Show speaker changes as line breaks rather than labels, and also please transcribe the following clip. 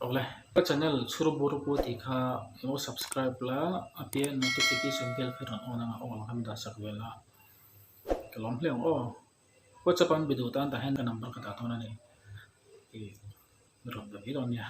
Awle, ka channel Chhurbur pu tih kha lo subscribe la, a piah notification bell kha rawn on anga aw ang dah sak vel a, ka lawm hle ang aw. WhatsApp an be duh tan tah hian ka number ka dah dawn a ni tih rawn be mai dawn nia.